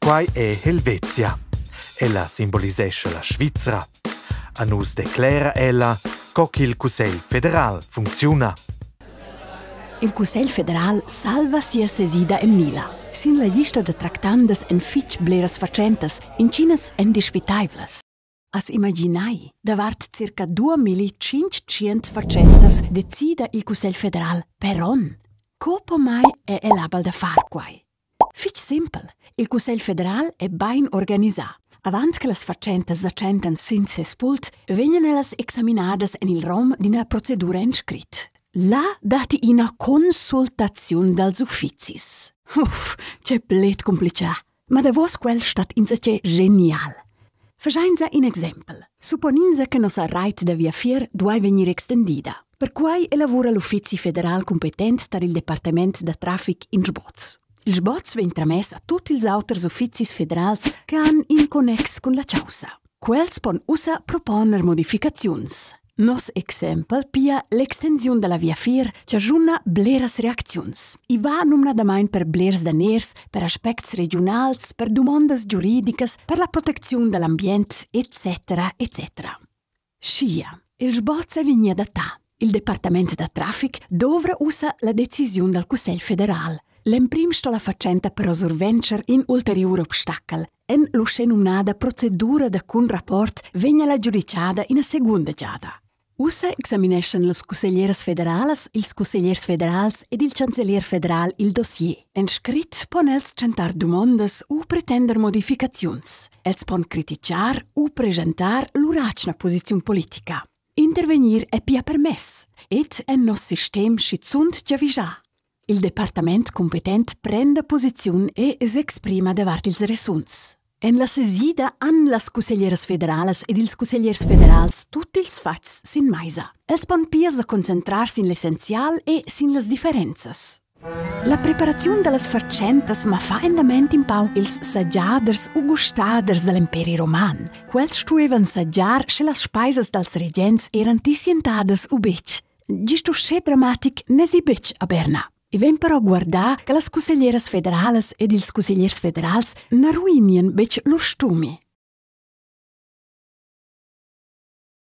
Quai è Helvezia. Ella simbolisescha la Svizra. A nus declera ella, co ch'il Cussegl federal funcziuna. Il Cussegl federal salva sia sesida emnila. Sin la lista da tractandas èn fitg bleras fatschentas, intginas èn dispitaivlas. As imaginai, davart circa 2500 fatschentas decida il Cussegl federal per onn. Co pomai è el abel da far quai? Fitg simpel. Il Cussegl federal è bain organisà. Avant che las fatschentas sa tschentan sin ses pult, vegnan ellas examinadas en il rom d'ina procedura en scrit. Là datti ina consultaziun dals uffizis. Uff, tge pled cumplitgà. Ma davos quel stat insatge genial. Faschainsa in exempel. Supponinsa che nossa rait da viafier duai vegnir extendida. Perquai elavura l'Uffizi federal cumpetent tar il departament da traffic in sboz. Il sboz vegn tramess a tut ils auters uffizis federals che han in connex cun la chaussa. Quels pon ussa proponer modificaziuns. Nos exempel, pia l'extensiun da la viafier, chaschuna bleras reacziuns. I va numnadamain per blers daners, per aspects regiunals, per dumondas giuridicas, per la protecziun da l'ambient, etc. etc. Schia, il sboz è vegnì adattà. Il departament da traffic dovra ussa la decisiun dal Cussegl federal. L'emprim sto la fatschenta però surventscher in ulteriur obstacel. En l'uschenumnada procedura da cunrapport vegn ella giudicada ina segunda giada. Ussa examineschan las cusseglieras federalas, ils cussegliers federals ed il chancelier federal il dossier. En scrit pon els tschentar dumondas u pretender modificaziuns. Els pon critichar u presentar lur atgna posiziun politica. Intervegnir è pia permess ed en noss sistem schizunt giavischà. Il departament cumpetent prenda posiziun e s'exprima davart ils resuns. En la sesida han las cusseglieras federalas ed ils cussegliers federals tut ils fatgs sin maisa. Els pon pia sa concentrar sin l'essenzial e sin las differenzas. La preparaziun da las fatschentas ma fa endament in pau ils sagiaders u gustaders da l'Imperi roman. Quels stuevan sagiar, sche las spaisas dals regents eran tissientadas u betg. Gist uschè dramatic n'èsi betg a Berna. I vegn però guardà che las cusseglieras federalas ed ils cussegliers federals na ruinian betg lur stumi.